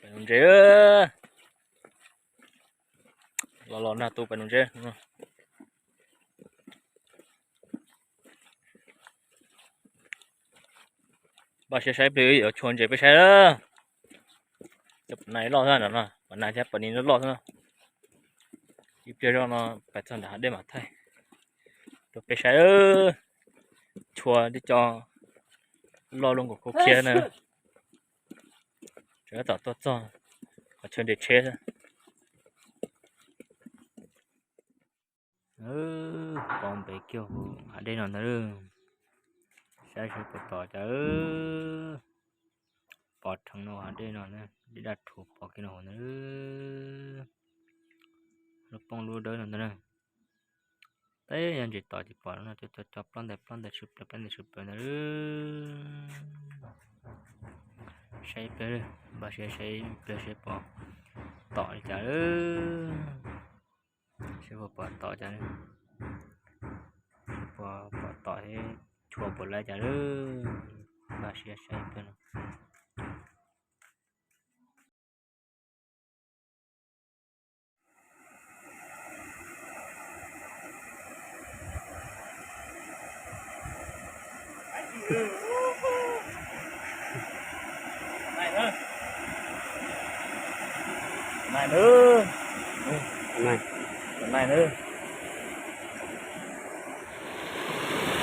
Nuv ntses, los los nag tu pais nuv ntses. Npaj siab saib ib pliag yuav tshua ntses peb saib. Cov pom nag loj xwb no, pom nag thiab pom nis loj loj xwb no. Ib pliag zoj no pais txog nram hav dej mam thaij rau peb saib. Tshua tib co loj luaj nkaus khaub khiab na. Tseem tab tom tuaj txog qhov chaw nres tsheb xwb. Pov npe kiag hauv hav dej no ntag. Saib seb puas tom cas. Pov rheev no hav dej no, dej daj rhuv pov kiag no hauv ntag. Lub poob lub dawb no ntag. Teb yog ntses tom ces pom no co co ploj ntais ploj ntais tshwm plaws ploj ntais tshwm plaws ntag. Saib ib pliag, npaj siab saib ib pliag seb puas tom li cas. Seb puas pom tom cas, puas pom tom, tshua puas laiv cas. Npaj siab saib ib pliag no.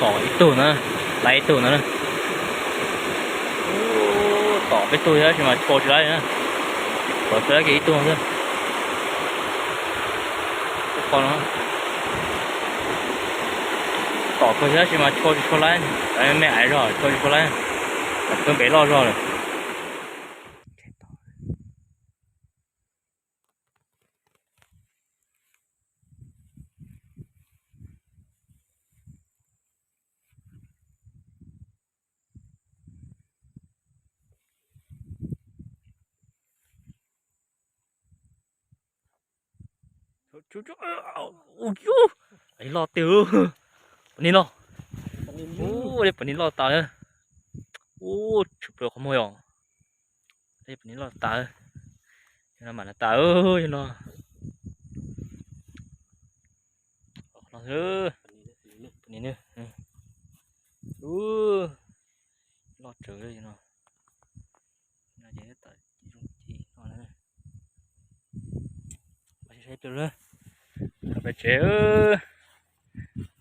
Tom ib tug na, laiv ib tug na. Tom peb tug thiab tab sis mas tshua tsis laiv na. Tom tsis laiv kiag ib tug xwb. Qhov no tom kawg thiab tab sis mas tshua tsis tshua laiv, me me aiv zog tshua tsis tshua laiv. Tam kawg npe loj zog lawm. Ub, pom nis loj, pom nis loj, pom nis loj tas. Ub, tshwm plaws qhov muag yom. Pom nis loj tas. Yog no mam tas, yog no. Pom nis, loj tsawv li no. Saib ib pliag, los pem tsev.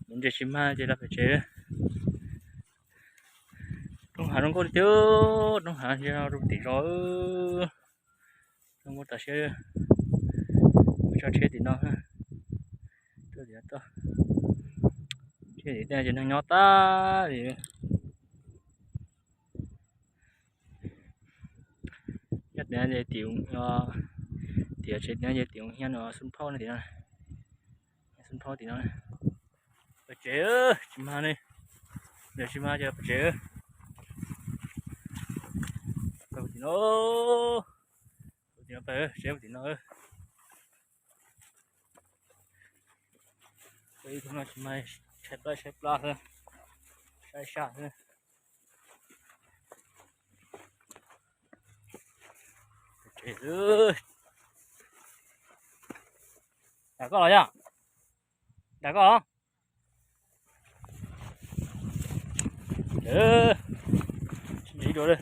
Nuv ntses tsis mag ces los pem tsev. Roob hav zoo nkauj li tiag, roob hav ntsia rau tim zos. Zoo nkauj tas siab. Tso tsheb tim no, tsheb tim tej ces neeg nyob tag li. Nyob tim no ces tim, tim tsev tim no ces tim ua hiab no xub phaub no tim no, xub phaub tim no. Pem tsev, tsis mag ne, tsis mag ces pem tsev. Tim no, tim no pem tsev tim no. Ib tug no tsis mag, tshaib plab tshaib plab xwb, saib sab xwb. Dag koj los yog? Dag koj los? Sib ntsib dua.